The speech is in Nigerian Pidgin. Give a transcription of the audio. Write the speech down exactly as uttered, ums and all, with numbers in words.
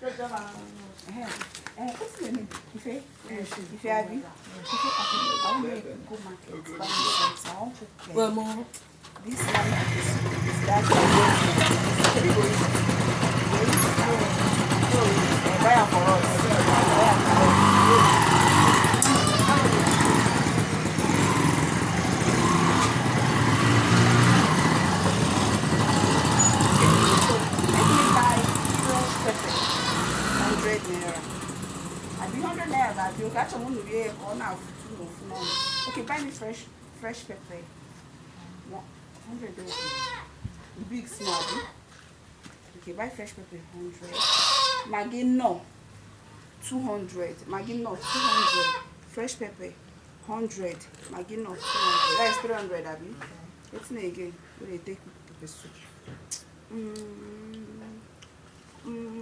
Eh, eh, what's your name? Ife? Ife Abi? Ife Abi. I want to go market. Buy me something. I want to cook. Well, mom. This one is, is that. Buy am for us. Buy am for us. Let me buy fresh pepper. Hundred naira. I be hundred naira, but you got your money here. Go now. Okay, buy me fresh, fresh pepper. One hundred. The big small. Abi? Okay, buy fresh pepper, hundred. Maggi Knorr, two hundred. Maggi Knorr, two hundred. Fresh pepper, hundred. Maggi Knorr, two hundred. That is three hundred, abi? Wetin again? Wey dey take cook pepper soup? Mm. Mm.